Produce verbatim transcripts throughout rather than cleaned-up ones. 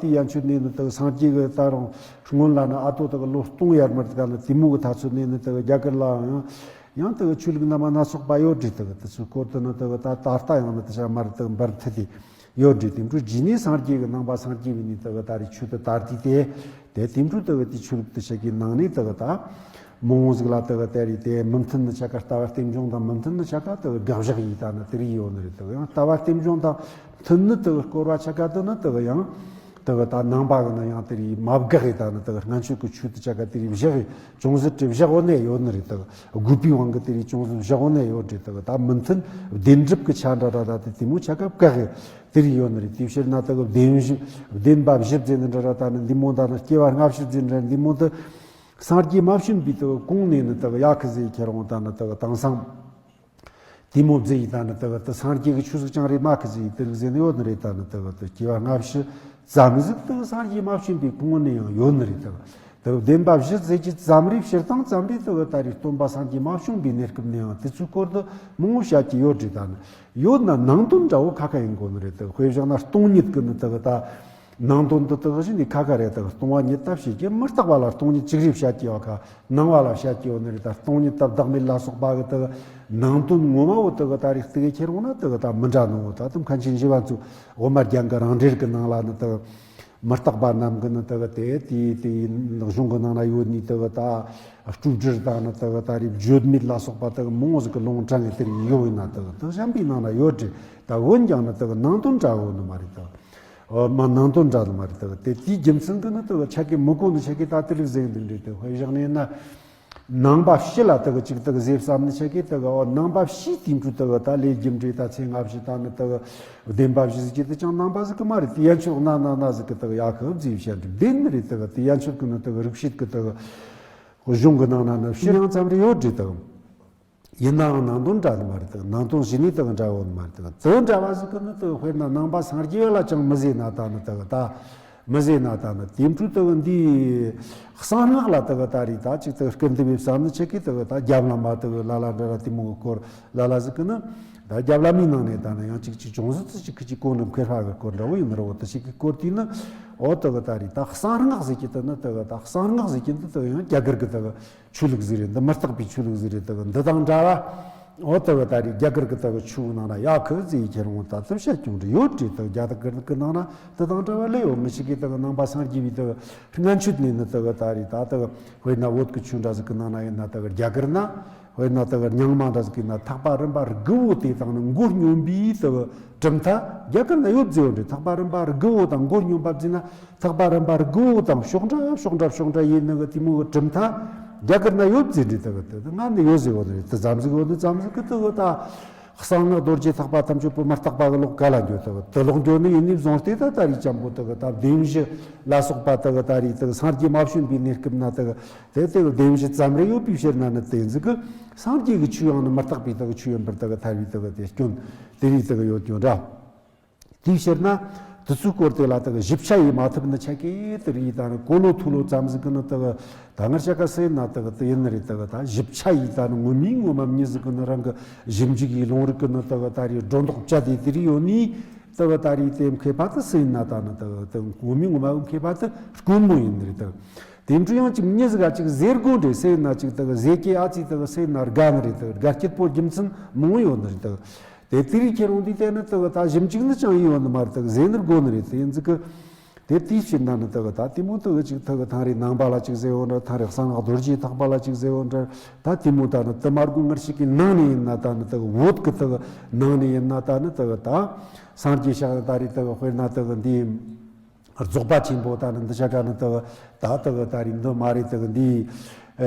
དེ་ཡན་ཆོད་ནས་ནི་དག་སངས་རྒྱས་ཀྱི་ད་རུང་སྔོན་ལ་ནི་ཨ་ཏོ་དག་ལོ་སྟོང་ཡར་མར་དག་ནི་དེ་མོ་གི་ཐ་ཚོད་ནས་ནི་དག་རྒྱ་གར་ལའང་ཡང་དག་ཆོས་ལུགས་རྣམ་པ་སྣ་ཚོགས་པ་ཡོད་རེད། དག་དེ་ཚོའི་སྐོར་དུ་ནི་དག་ད་ད་ལྟ་ཡང་ནི་དེ་ཆ་མར་དག་འབར་མཐུད་དེ་ཡོད་རེད། དེ་འཕྲོ་རྗེས་ནས་སངས་རྒྱས་ཀྱི་ནང་པ་སངས་རྒྱས་པའི་ནི་དག་ད་རེས་ཆོས་དུ་དར་དུས་དེ་དེ་དེ་འཕྲོ་དག་དེ་ཆོས་ལུགས་དེ་ཆ་གི་ནང་ནས་དག་ད། མང་བོ་ཟིག་ལ་དེ་གི་དེ་རེད། དེ་མི་མཐུན་ནི་ཆ་ག་ལྟ་བ་རྟེན་འབྱུང་དང་མི་མཐུན་ནི་ཆ་ག་དེ་གི་དགག་བཞག་ཡིན་ད་ནི་དེ་རིགས་ཡོད་ནི་རེད། དེ་གི་ཡང་ལྟ་བ་རྟེན་འབྱུང་དང་མཐུན་ནི་དེ་གི་སྐོར་བ་ཆ་ག་དེ་ནི་དེ་གི་ཡང་དེ་གི་ད་ནང་པ་གི་ནི་ཡང་དེ་རིགས་མ་བཀག་གི་ད་ནི་དེ་གི་སྔན་ཆད་ཀྱི་ཆོས་དེ་ཆ་ག་དེ་རིགས་བཞག་གི་ཅུང་ཟད་དེ་བཞག་འོ་ནས་ཡོད་ནི་རེད། དེ་གི་དགོས་པའི་དབང་གི་དེ་རིགས་ཅུང་ཟད་བཞག་འོ་ནས་ཡོད་རེད། དེ་གི་ད་མི་མཐུན་བདེན་གྲུབ་ཀྱི་ཆ་འདྲ་འདྲ་ད་དེ་དེ་མོ་ཆ་ག་བཀག་གི་དེ་རིགས་ཡོད་ནི་རེད། དེའི་ཕྱིར་ན་དེ་གི་བདེན་བཞི་བདེན་པ་བཞི་ཟེར་ནི་འདྲ་འདྲ་ད་ནི་འདི་མོ་ད་ནི་སྐྱེ་བ་སྔ་ཕྱི་ཟེར་ནི་འདྲ་འདི་མོ་དེ། སངས་རྒྱས་མ་བྱོན་པའི་དེ་གི་གོང་ནས་ནི་དེ་གི་ཡག་གི་ཟེར་ཁྱེར་འོང་ད་ནི་དེ་གི་དེང་སང་དེ་མོ་བཟེ་ཡི་ད་ནི་དེ་གི་དེ་སངས་རྒྱས་ཀྱི་ཆོས་ཟིག་ཅང་རེད་མ་གི་ཟེ་ཡི་དེ་རིགས་ཟེར་ནི་ཡོད་ནི་རེད། ད་ནི་དེ་གི་དེ་སྐྱེ་བ་སྔ་ཕྱི་ཙམ་ཟིག་དེ་གི་སངས་རྒྱས་མ་བྱོན་པའི་གོང་ནས་ཡང་ཡོད་ནི་རེད། དེ་གི་དེ་གི་བདེན་པ་བཞི་ཟེར་གྱི་ཙམ་རེད། སྤྱིར་བཏང་ཙམ་རེད། དེ་གི་ད་རེས་སྟོན་པ་སངས་རྒྱས་མ་བྱོན་པའི་གནས་སྐབས་ནས་ཡང་དེ་ཚོའི་སྐོར་དུ་མང་བོ་བཤད་ཀྱི་ཡོད་རེད། ད་ནི་ཡོད་ན་ནང་དོན་འདྲ་བོ་ཁ་ཁ་ཡིན་དགོས་ནི་རེད། དེ་གི་དཔེ་བཞག་ན་སྟོང་ཉིད་ཀྱི་ནི་དེ་གི་ད། ནང་དོན་དུ་དག་བཞིན་ནི་ཁ་ཁ་རེ་དག་སྟོང་བ་ཉིད་ལྟ་བྱེད་ཀྱི་མི་རྟག་པ་ལ་སྟོང་ཉིད་ཅིག་རེ་བཤད་ཀྱི་བ་ཁ། ནང་བ་ལ་བཤད་ཀྱི་བ་ནི་རེ་ད་སྟོང་ཉིད་དང་བདག་མེད་ལ་སོགས་པ་གི་དག་ནང་དོན་ངོ་མ་བོ་དག་ད་རེ་གཏུག་གི་ཁྱེར་འོང་ན་དག་ད་མི་འདྲ་ནོ། ད་དུང་མཁན་ཆེན་ཞི་བ་འཚོ་འོ་མ་རྒྱན་གྱི་རང་འགྲེལ་གྱི་ནང་ལ་ནི་དག་མི་རྟག་པ་རྣམས་ཀྱི་ནི་དག་དེ་དེ་དེ་གཞུང་གི་ནང་ན་ཡོད་ནི་དག་ད་སྤྲོས་བྲལ་དང་ནི་དག་ད་རེ་བརྗོད་མེད་ལ་སོགས་པ་དག་མང་བོ་ཟིག་གི་ལུང་དྲངས་གི་དེ་རེ་ཡོང་ཡིན་ན་དག་དག་གཞན་པའི་ནང་ན་ཡོད་རེད། ད་འོན་ཀྱང་ནི་དག་ནང་དོན་འདྲ་བོ་ནི་མ་རེད་དག་ཨོ་མ་ནང་དོན་འདྲ་ནི་མ་རེད་དག་དེ་དེའི་རྒྱུ་མཚན་གྱིས་ནི་དག་ཆ་གི་མི་གོ་ནི་ཆ་གི་ད་དེ་རིགས་ཟེར་འདུག་འདྲེ་དེ་དཔེ་བཞག་ནས་ན། ནང་པ་བཞི་ལ་དག་ཅིག་དག་ཟེར་བསམ་ནི་ཆ་གི་དག་ཨོ་ནང་པ་བཞི་དེ་འདྲ་དག་ད་ལས་རྒྱུ་འབྲས་ད་ཚེ་སྔ་ཕྱི་ད་ནི་དག་བདེན་པ་བཞི་ཟེར་གྱི་དེ་ཅང་ནང་པ་ཟིག་གི་མ་རེད། དེ་ཡན་ཆོད་ན་ན་ན་ཟིག་གི་དག་ཡག་གི་ཟེར་བཤད་འདུག་བདེན་ནི་རེད། དག་དེ་ཡན་ཆོད་གི་ནི་དག་རིག་བྱེད་གི་དག་གཞུང་གི་ནང་ན་ནི་བཞི་ཡང་ཙམ་རེ་ཡོད་རེད་དག་ཡིན་ནའང་ནང་དོན་འདྲ་ནི་མ་རེད་དག་ནང་དོན་གཞི་ནས་དག་འདྲ་བོ་ནི་མ་རེད་དག་དེ་འདྲ་བ་ཟིག་གི་ནི་དག་དཔེར་ན་ནང་པ་སངས་རྒྱས་ལ་ཅང་མི་ཟེར་ན་ད་ནི་དག་ད་མི་ཟེར་ན་ད་ནི་དེ་འཕྲོ་དག་འདིའི་གསང་སྔགས་ལ་དག་ད་རེད་ད་ཅིག་དག་སྐུར་འདེབས་བསམ་ནི་ཆ་གི་དག་ད་རྒྱབ་ལ་མ་དག་ལ་ལ་འདྲ་ར་དེ་མོ་གི་སྐོར་ལ་ལ་ཟིག་གི་ནི་ད་རྒྱབ་ལ་མིའི་ནང་ནས་ད་ནི་ཡང་ཅིག་ཅིག་ཅུང་ཟད་ཙི་ཅིག་ཁི་ཅིག་གོ་ནི་མཁས་པ་གི་སྐོར་འདྲ་བོ་ཡིན་ནི་ར་བོ་དེ་ཞིག་གི་སྐོར་དེ་ནི་ཨོ་དག་ད་རེད་ད་གསང་སྔགས་ཟེར་གྱི་དེ་ནི་དག་ད་གསང་སྔགས་ཟེར་གྱི་འདི་དག་ཡང་རྒྱ་གར་གི་དག་ཆོས་ལུགས་ཟིག་རེད། འདི་མི་རྟག་པའི་ཆོས་ལུགས་ཟིག་རེད། དག་འདི་དང་འདྲ་བ། འོ་དག་ད་རེས་རྒྱ་གར་གི་དག་ཆོས་ནང་ན་ཡག་གི་ཟེར་ཁྱེར་འོང་ད་ཚུལ་བཤད་ཀྱང་འདྲ་ཡོད་རེད། དག་རྒྱ་གར་གི་ནང་ན་འདི་དང་འདྲ་བ་ལས་ཡོད་མི་ཞིག་གིས་དག་ནང་པ་སངས་རྒྱས་པའི་དག་སྔན་ཆད་ནས་ནི་དག་ད་རེས་ད་དག་དཔེར་ན་བོད་ཀྱི་ཆོས་འདྲ་ཟིག་གི་ནང་ན་ཡིན་ན་དག་རྒྱ་གར་ན་དཔེར་ན་དག་རྙིང་མ་འདྲ་ཟིག་གི་ན་ཐེག་པ་རིམ་པ་དགུ་བོ་དེ་དང་ནི་མགོ་སྙོམས་པའི་དག་གྲུབ་མཐའ་རྒྱ་གར་ན་ཡོད་ཟེར་བ་འདྲ། ཐེག་པ་རིམ་པ་དགུ་བོ་དང་མགོ་སྙོམས་པ་བརྩིས་ན་ཐེག་པ་རིམ་པ་དགུ་བོ་དང་ཕྱོགས་འདྲ་ཕྱོགས་འདྲ་ཕྱོགས་འདྲ་ཡིན་ནི་གི་དེ་མོ་གི་གྲུབ་མཐའ་རྒྱ་གར་ན་ཡོད་ཟེར་འདྲ། དེ་གི་དེ་ང་ནི་ཡོད་ཟེར་བ་ནི་རེད། དེ་ཙམ་ཟིག་ཡོད་ནི་ཙམ་ཟིག་གི་དེ་གི་ད་གསང་སྔགས་རྡོ་རྗེ་ཐེག་པ་ཐམས་ཅད་པོ་མ་རྟག་པ་གི་ལོག་ག་ལ་འགྱོ། དེ་གི་དེ་ལོག་འགྱོ་ནི་ཡིན་ནི་བཟུང་སྟེ་ད་ད་རེས་ཅམ་པོ་དེ་གི་ད་བདེན་བཞི་ལ་སོགས་པ་དེ་གི་ད་རེས་དེ་གི་སངས་རྒྱས་མ་བྱོན་པའི་གནས་སྐབས་ན་དེ་གི་དེ་དེ་གི་བདེན་བཞི་ཙམ་རེ་ཡོད་པའི་ཕྱིར་ན་ནི་དེ་ཟིག་གི་སངས་རྒྱས་ཀྱི་ཆོས་ཡང་ནི་མི་རྟག་པའི་དེ་གི་ཆོས་ཡིན་པར་དེ་གི་ཐལ་བའི་དེ་གི་དེ་སྐྱོན་དེ་རིགས་དེ་གི་ཡོད་ཀྱང་འདྲ། དེའི་ཕྱིར་ན་དེ་ཚོའི་སྐོར་དེ་ལ་དེ་གི་ཞིབ་ཆ་ཡེ་མ་ཐུབ་ནི་ཆ་གི་དེ་རིགས་ད་ནི་གོ་ལོ་ཐུ་ལོ་ཙམ་ཟིག་གི་ནི་དེ་གི་ད་ངར་ཆ་ག་སེ་ན་དེ་གི་དེ་ཡིན་ནི་རེད། དེ་གི་ད་ཞིབ་ཆ་ཡེ་ད་ནི་ངོ་མའི་ངོ་མ་མྱི་ཟིག་གི་ནི་རང་གི་ཞིབ་འཇུག་ཡེ་ལུང་རིགས་གི་ནི་དེ་གི་ད་རེས་སྒྲོ་འདོགས་བཅད་དེ་དེ་རིགས་ཡོད་ནི་དེ་གི་ད་རེས་དེ་མཁས་པ་དེ་སེ་ན་ད་ནི་དེ་གི་དེ་ངོ་མའི་ངོ་མ་མཁས་པ་དེ་དཀོན་མོ་ཡིན་ནི་རེད། དེ་དེ་འཕྲོ་ཡང་ཅིག་མྱི་ཟིག་ག་ཅིག་ཟེར་དགོས་འདྲེ་སེ་ན་ཅིག་དེ་གི་ཟེར་གི་ཨ་ཙི་དེ་གི་སེ་ན་དགའ་ནི་རེད། དེ་གི་དགའ་སྐྱིད་པོ་རྒྱུ་མཚན་མང་ཡོད་ནི་རེད། དེ་གི་དེ་དེ་རིགས་ཁྱེད་རང་འདི་བལྟས་ན་དེ་གི་ད་ཞིབ་འཇུག་ནི་ཅང་ཡིན་ཡོད་ནི་མ་རེད། དེ་གི་ཟེར་ནི་དགོས་ནི་རེད། དེ་ཡིན་ཟིག་གི་དེ་དེའི་ཕྱིར་ན་ནི་དེ་གི་ད་དེ་མོ་དེ་གི་ཅིག་དེ་གི་ཐང་རེ་ནང་པ་ལ་ཅིག་ཟེར་ཡོད་འདྲ། ཐང་རེ་གསང་སྔགས་རྡོ་རྗེ་ཐེག་པ་ལ་ཅིག་ཟེར་ཡོད་འདྲ། ད་དེ་མོ་ད་ནི་དེ་མ་དགོས་ངར་ཞིག་གི་ནང་ནས་ཡིན་ན་ད་ནི་དེ་གི་བོད་གི་དེ་གི་ནང་ནས་ཡིན་ན་ད་ནི་དེ་གི་ད་སངས་རྒྱས་ཤག་ད་རེ་དེ་གི་དཔེར་ན་དེ་གི་འདི། རྫོགས་པ་ཆེན་པོ་ད་ནི་འདི་ཆ་ག་ནི་དེ་གི་ད་དེ་གི་ད་རེས་འདི་མ་རེད། དེ་གི་འདི་ཨེ་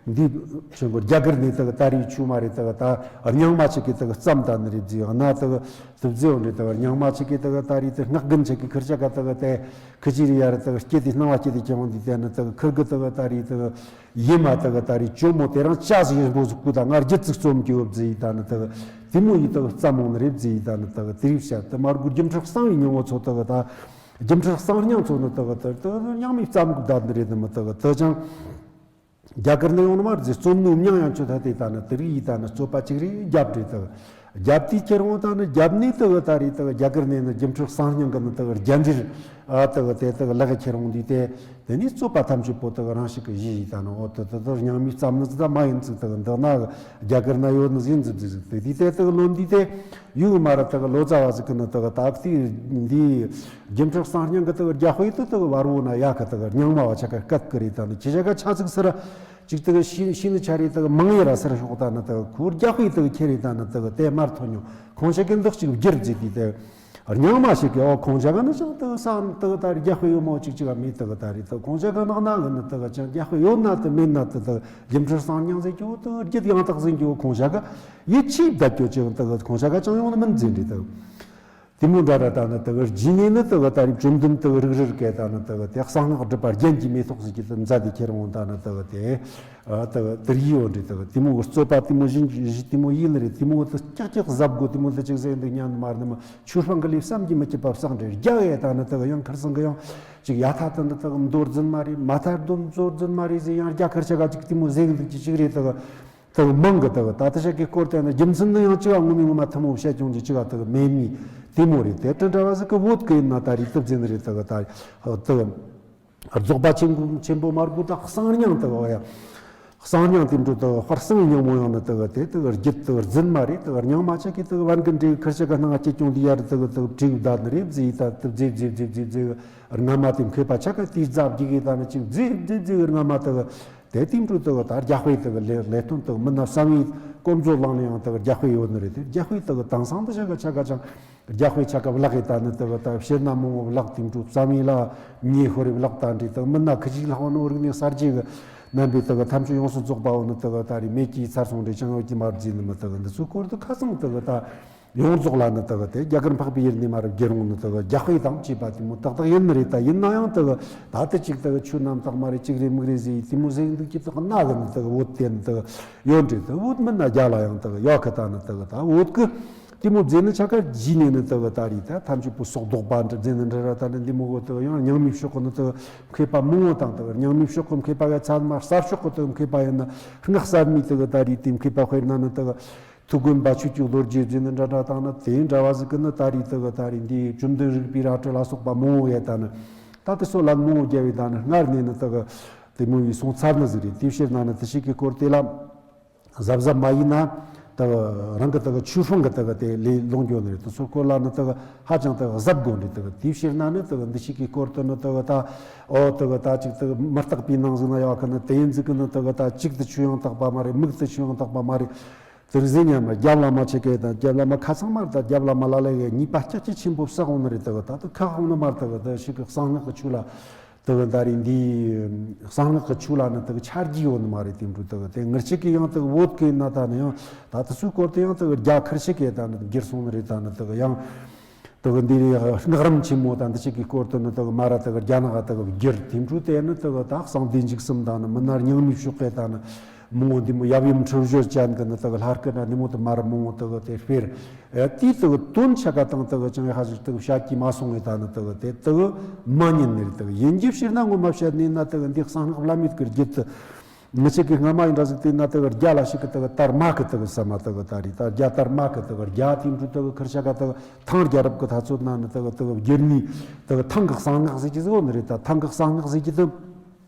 འདི་ཆེན་པོ་རྒྱ་གར་ནས་དེ་གི་ད་རེས་ཆུ་མ་རེད། དེ་གི་ད་རྙིང་མ་ཆེ་གི་དེ་གི་བརྩམས་ད་ནི་རེད་ཟེར་ཡང་ན་དེ་གི་དེ་ཟེར་ཡོང་རེད། དེ་གི་རྙིང་མ་ཆེ་གི་དེ་གི་ད་རེས་དེ་སྔགས་རྒན་ཆེ་གི་ཁིར་ཆ་ག་དེ་གི་དེ་ཁི་ཅི་རི་ཡ་རེད། དེ་གི་སྐྱེ་དེ་སྣང་བ་སྐྱེ་དེ་ཁྱེད་དབང་འདི་དེ་ནི་དེ་གི་ཁིར་གི་དེ་གི་ད་རེས་དེ་གི་ཡེ་མ་དེ་གི་ད་རེས་ཇོ་མོ་དེ་རང་ཅག་ཟིག་ཡིན་པོ་ཟིག་གུ་ད་ང་རྒྱུ་ཙིག་རྩོམ་གི་ཡོད་ཟེར་ཡི་ད་ནི་དེ་གི་དེ་མོ་ཡི་དེ་གི་བརྩམས་འོང་ནི་རེད་ཟེར་ཡི་ད་ནི་དེ་གི་དེ་རིགས་བཤད། དེ་མར་གུ་རྒྱུ་འཕྲུལ་གསང་བའི་སྙིང་བོ་ཚོ་དེ་གི་ད་རྒྱུ་འཕྲུལ་གསང་སྙིང་ཚོ་ནི་དེ་གི་དེ་དེ་གི་རྙིང་མའི་བརྩམས་གི་བསྡད་ནི་རེད། དེ་མི་དེ་གི་དེ་ཅང་རྒྱ་གར་ནས་ཡོང་ནི་མ་རེད་ཟེར། རྩོམ་ནི་མྱང་ཡང་ཆོད་ད་དེ་ད་ནི་དེ་རིགས་ཡི་ད་ནི་རྩོད་པ་ཅིག་རེད་རྒྱབ་རེད། དེ་གི་ རྒྱབ་དེ་ཁྱེར་འོང་ད་ནི་རྒྱབ་ནས་དེ་གི་ད་རེས་དེ་གི་རྒྱ་གར་ནས་ནི་སྒྱུ་འཕྲུལ་གསང་སྙིང་གི་ནི་དེ་གི་རྒྱ་འདྲེར་ཨ་དེ་གི་དེ་དེ་གི་ལག་ཁྱེར་འོང་དུས་དེ། དེ་ནས་རྩོད་པ་ཐམས་ཅད་པོ་དེ་གི་རང་ཤུགས་ཀྱིས་ཞི་ཡི་ད་ནི། འོ་དེ་དེ་དེ་སྙིང་མའི་རྩ་ནི་ཟིག་ད་མ་ཡིན་ཟིག་དེ་གི་འདི་ན་རྒྱ་གར་ན་ཡོད་ནི་ཟིག་ཟིག་ཟིག་ཟིག་དེ་དུས་དེ་དེ་གི་ལོ་འདི་དེ་ཡུལ་མ་ར་དེ་གི་ལོ་ཙཱ་བ་ཟིག་གི་ནི་དེ་གི་ད་ལྟའི་འདིའི་སྒྱུ་འཕྲུལ་གསང་སྙིང་གི་དེ་གི་རྒྱ་དཔེ་དེ་དེ་གི་བར་བོ་ན་ཡ་གི་དེ་གི་རྙིང་མ་བ་ཆ་ག་སྐད་ཀི་རེད་ད་ནི། ཁྱེད་ཆ་ག་ཆ་ཟིག་སི་ར་ཅིག་དེ་གི་ཤི་ཤི་ནི་ཆ་རེད་དེ་གི་མང་ཡེ་ར་སི་ར་ཤོག་ད་ནི་དེ་གི་ཁོ་རྒྱ་དཔེ་དེ་གི་ཁྱེར་རེད་ད་ནི་དེ་གི་དེ་མར་ཐོན་མྱོང་། ཁོང་ཆ་གི་འདི་གཅིག་བསྒྱུར་བརྩིས་དུས་དེ། རྙིང་མ་ཞིག་གིས་ཨོ་ཁོང་ཅག་ག་ནི་ཅང་དེ་གི་ས་དེ་གི་ད་རྒྱ་དཔེ་ཡོད་མོ་ཅིག་ཅིག་ག་མེད་དེ་གི་ད་རེད་དེ། ཁོང་ཅག་ག་ནག་ན་གི་ནི་དེ་གི་ཅང་རྒྱ་དཔེ་ཡོད་ན་དེ་མེད་ན་དེ་དེ་སྒྱུ་འཕྲུལ་གསང་སྙིང་ཟེར་རྒྱུ་དེ་རྒྱུད་ཡང་དག་ཟེར་རྒྱུ་ཁོང་ཅག་ག་ཡིད་ཆེས་བསྡད་རྒྱུ་ཅིག་དེ་གི་ཁོང་ཅག་ག་ཅང་ཡོང་ནི་མིན་ཟེར་རེད་དེ། དེ་མོ་འདྲ་ར་ད་ནི་དེ་གི་རྗེས་ནས་ནི་དེ་གི་ད་རེད་བཅོམ་ལྡན་དེ་གི་རིག་རིལ་གི་ད་ནི་དེ་གི་དེ་གསང་སྔགས་སྒྲུབ་པ་རྒྱན་གྱི་མེ་ཏོག་ཟེར་རྒྱུ་དེ་མཛད་དེ་ཁྱེར་འོང་ད་ནི་དེ་གི་དེ། ཨ་དེ་གི་དེ་རིགས་ཡོད་རེད་དེ་གི་དེ་མོ་གི་རྩོད་པ་དེ་མོ་བཞིན་གྱི་དེ་མོ་ཡིན་ནི་རེད། དེ་མོ་དེ་ཀྱག་ཀྱག་གཟབ་དགོས། དེ་མོ་དེ་ཅིག་ཟེར་འདུག་ཉན་མ་རེད་ནི་མ། ཆོས་སྤང་གི་ལས་བསམ་གྱིས་མི་ཁྱབ་པ་བསགས་འདྲ་རྒྱ་ཡེ་ད་ནི་དེ་གི་ཡང་ཁར་སང་གི་ཡང་ཅིག་ཡ་ཐ་དེ་འདི་དེ་གི་མདོ་རྫུན་མ་རེད། མ་ཐ་དེ་མདོ་རྫུན་མ་རེད་ཟེར་ཡང་རྒྱ་ཁར་ཆ་ག་ཅིག་དེ་མོ་ཟེར་གི་འདུག་ཅིག་ཅིག་རེད་དེ་གི་དེ་གི་མང་གི་དེ་གི་ད་ལྟ་ཞག་གི་སྐོར་དེ་ནི་རྒྱུ་མཚན་ནི་ཡང་ཅི་ག་ངོ་མའི་ངོ་མ་ཐུན་མོང་བཤད་ཀྱང་ཅི་ཅི་ག་དེ་གི་མེད་ནི་དེ་མོ་རེད། དེ་དྲི་འདྲ་བ་ཟིག་གི་བོད་གི་ཡིན་ན་ད་རེད་དེ་ཟེར་ནི་རེད་དེ་གི་ད་དེ་གི་རྫོགས་པ་ཆེན་པོ་ཆེན་པོ་མ་དགོས་ད་གསང་སྙིང་དེ་གི་ཡ། གསང་སྙིང་དེ་འདྲ་དེ་གི་དཔལ་གསང་སྙིང་མོ་ཡང་ནི་དེ་གི་དེ་དེ་གི་རྒྱུད་དེ་གི་རྫུན་མ་རེད། དེ་གི་རྙིང་མ་ཆ་གི་དེ་གི་བན་གི་འདྲེ་ཁར་ཆ་ག་སྣང་སྐྱེ་ཀྱང་དེ་ཡ་རེད། དེ་གི་དེ་གི་བྲིས་བདག་ནི་རེད་ཟེར་ད་དེ་ཟེར་ཟེར་ཟེར་ཟེར་ཟེར་གི་རྔ་མ་དེ་མཁས་པ་ཆ་ག་དེ་རྫ་བགྱིས་གི་ད་ནི་ཅིག་ཟེར་ཟེར་ཟེར་གི་རྔ་མ་དེ་གི་དེ་དེ་འདྲ་དེ་གི་ད་རྒྱ་དཔེ་དེ་གི་ལས་ལས་དོན་དེ་གི་མི་སྣ་བསམ་ཡས་དཀོན་མཛོད་གླིང་ལ་ཡང་དེ་གི་རྒྱ་དཔེ་ཡོད་ནི་རེད། དེ་རྒྱ་དཔེ་དེ་གི་དེང་སང་དེ་ཆ་ག་ཆ་ག་ཅང་རྒྱ་དཔེ་ཆ་ག་བརླག་གི་ད་ནི་དེ་གི་ད་ཕྱིར་ན་མང་བོ་བརླག་དེ་འདྲ་བསམ་ཡས་ལ་ཉེ་ཤོར་རེ་བརླག་ད་འདྲ་དེ་གི་མི་སྣ་ཁི་ཅིག་ལྷག་ནོ་རིག་གནས་གསར་བརྗེ་གི་རྣམ་པའི་དེ་གི་ཐམས་ཅད་ཡོངས་སུ་རྫོགས་པ་བོ་ནི་དེ་གི་ད་རེས་མེད་ཀྱི་ཚར་སོང་རེ་ཅང་ཡོད་ཀྱི་མ་རེད་ཟེར་ནི་མི་དེ་གི་འདི་ཚོའི་སྐོར་དུ་ཁ་ཚང་དེ་གི་ད་ཡོངས་རྫོགས་ལ་ནི་དེ་གི་དེ་རྒྱ་གར་འཕགས་པའི་ཡུལ་ནས་མ་རེད་བརྒྱུད་རུང་ནི་དེ་གི་རྒྱ་དཔེ་དང་བཅས་པ་དེ་མོ་ཏག་ཏག་ཡིན་ནི་རེད། ད་ཡིན་ན་ཡང་དེ་གི་ད་ལྟ་ཅིག་དེ་གི་ཆོས་རྣམ་དག་མ་རེད་ཅིག་རེད་མིག་རེད་ཟེར་ཡས་དེ་མོ་ཟེར་འདུག་ཀྱི་དེ་གི་སྣ་གི་ནི་དེ་གི་བོད་དེ་ནི་དེ་གི་ཡོད་འདྲ་དེ་བོད་མི་སྣ་རྒྱ་ལ་ཡང་དེ་གི་ཡོད་གི་ད་ནི་དེ་གི་ད་བོད་གི་དེ་མོ་མཛད་ནི་ཆ་ག་རྗེས་ནས་ནི་དེ་གི་ད་རེད་ད་ཐམས་ཅད་པོ་སོག་ལྡོག་པ་འདྲ་མཛད་ནི་འདྲ་ར་ད་ནི་འདི་མོ་གོ་དེ་གི་ཡང་རྙིང་མའི་ཕྱོགས་གི་ནི་དེ་གི་མཁས་པ་མང་བོ་དང་དེ་གི་རྙིང་མའི་ཕྱོགས་གི་མཁས་པ་ག་ཚད་མ་གསར་ཕྱོགས་གི་དེ་གི་མཁས་པ་ཡིན་ན་སྔགས་གསར་མའི་དེ་གི་ད་རེད་དེ་མཁས་པ་དཔེར་ན་ནི་དེ་གི་ཐུའུ་བཀྭན་པ་ཆོས་ཀྱི་ལོ་རྒྱུས་མཛད་ནི་འདྲ་འདྲ་དང་ནི་དེ་འདྲ་བ་ཟིག་གི་ནི་ད་རེད་དེ་གི་ད་རེད་འདི་བཅོམ་ལྡན་རིག་པའི་རལ་གྲི་ལ་སོགས་པ་མང་བོ་ཡོད་ད་ནི་ད་དེ་ཚོ་ལ་མང་བོ་རྒྱབ་ཡོད་ད་ནི་སྔར་ནས་ནི་དེ་གི་དེ་མོ་ཡིས་སོང་ཚར་ནི་ཟིག་རེད། དེའི་ཕྱིར་ན་ནི་དེ་ཞིག་གི་སྐོར་དེ་ལ། གཟབ་གཟབ་མ་ཡིན་ན། དེ་གི་རང་གི་དེ་གི་ཆོས་སྲུང་གི་དེ་གི་དེ་ལས་ལོང་འགྱོ་ནི་རེད། དེ་ཚོ་སྐོར་ལ་ནི་དེ་གི་ཧ་ཅང་དེ་གི་གཟབ་དགོས་རེད། དེ་གི་དེའི་ཕྱིར་ན་ནི་དེ་གི་འདི་ཞིག་གི་སྐོར་དུ་ནི་དེ་གི་ད་ཨོ་དེ་གི་ད་ཅིག་དེ་གི་མི་རྟག་པའི་ནང་ཟིག་ན་ཡོད་གི་ནི་དེ་ཡིན་ཟིག་གི་ནི་དེ་གི་ད་གཅིག་ཏུ་ཆོས་ཡང་དག་པ་མ་རེད། མིག་ཏུ་ཆོས་ཡང་དག་པ་མ་རེད། དེར་ཟིན་ཉམས་རྒྱབ་ལ་མ་ཆེ་གེ་དང་རྒྱབ་ལ་མ་ཁ་ཚང་མར་དང་རྒྱབ་ལ་མ་ལ་ལ་གེ་ཉེས་པ་སྐྱག་ཅིག་ཆེན་པོ་བསགས་འོང་ནི་རེད། དེ་གི་ད་དེ་ཁ་ཧང་ནི་མར་དེ་གི་དེ་ཞིག་གི་གསང་སྔགས་ཀྱི་ཆོས་ལ། དེ་གི་ད་རེས་འདིའི་གསང་སྔགས་ཀྱི་ཆོས་ལ་ནི་དེ་གི་ཆ་རྒྱུས་ཡོད་ནི་མ་རེད། དེ་འདྲ་དེ་གི་དེ་ངེད་ཅག་གི་ཡང་དེ་གི་བོད་གི་ན་ད་ནི་ཡང་ད་དེ་ཚོའི་སྐོར་དུ་ཡང་དེ་གི་རྒྱ་ཁར་ཞིག་གི་ད་ནི་བསྒྱུར་སོང་ནི་རེད། ད་ནི་དེ་གི་ཡང་དེ་གི་འདི་རེད། སྔགས་རམས་ཆེན་མོ་དང་འདི་ཞིག་གི་སྐོར་དུ་ནི་དེ་གི་མ་ར་དེ་གི་རྒྱ་ནག་ག་དེ་གི་བསྒྱུར། དེ་འདྲ་དེ་ནི་དེ་གི་ད་གསང་བདེ་འཇིགས་གསུམ་དང་ནི་མི་སྣ་རྙིང་མའི་ཕྱོགས་གི་ད་ནི་མང་བོ་འདི་མོ་ཡབ་ཡུམ་འཁྲུལ་བཞོད་ཅན་གི་ནི་དེ་གི་ལྷ་སྐུ་འདྲ་འདི་མོ་དེ་མ་ར་མང་བོ་དེ་གི་དེ་སྤེལ། ཨེ་དེའི་དེ་གི་དོན་ཆ་ག་དང་དེ་གི་ཅང་ཧ་ཟིག་དེ་གི་བཤད་ཀྱི་མ་སོང་བས་ད་ནི་དེ་གི་དེ་དེ་གི་མ་ཉན་ནི་རེད། དེ་གི་ཡིན་རྒྱུ་ཕྱིར་ན་ངོ་མ་བཤད་ནས་ན་དེ་གི་འདི་གསང་སྔགས་བླ་མེད་ཀྱི་རྒྱུད་དུ་ངེད་ཅག་གི་སྔ་མ་ཡིན་འདྲ་ཟིག་དེ་ན་དེ་གི་རྒྱ་ལ་ཞིག་གི་དེ་གི་དར་མ་གི་དེ་གི་ས་མ་དེ་གི་ད་རེད། ད་རྒྱ་དར་མ་གི་དེ་གི་རྒྱ་དེ་འདྲ་དེ་གི་ཁར་ཆ་ག་དེ་གི་ཐང་རྒྱལ་རབས་ཀྱི་དུས་ཚོད་ན་ནི་དེ་གི་དེ་གི་བསྒྱུར་ནི་དེ་གི་ཐང་གི་གསང་སྔགས་ཟེར་གྱི་ཟིག་ཡོད་ནི་རེད། ད་ཐང་གི་གསང་སྔགས་ཟེར་གྱི་དེ།